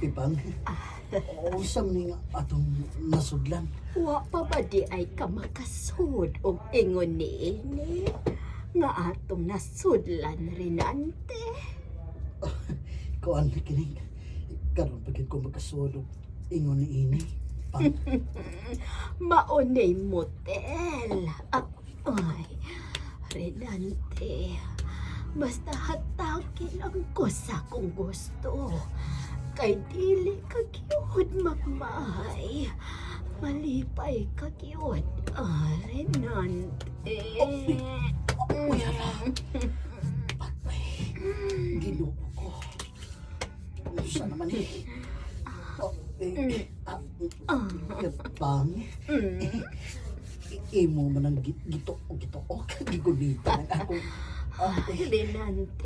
Ipang, unsa man ni nga atong nasudlan? Wa pa ba di ay ka makasud og ingon niini nga atong nasudlan, Renante? Kuan na kining. Karon pa gyud ko magkasulog. Ingon ni ini. Pang, Maunay motel. Ah, ay, Renante, basta hatagi lang ko sa akong gusto. Kay dili ka gyud magmay. Malipay ka gyud. Ah, Renante. Uy, ala. Patay. Ginoo ko. Unsa naman eh? Oh, eh, ah, pang, imo man ang gito gito gigunitan ang akong Renante.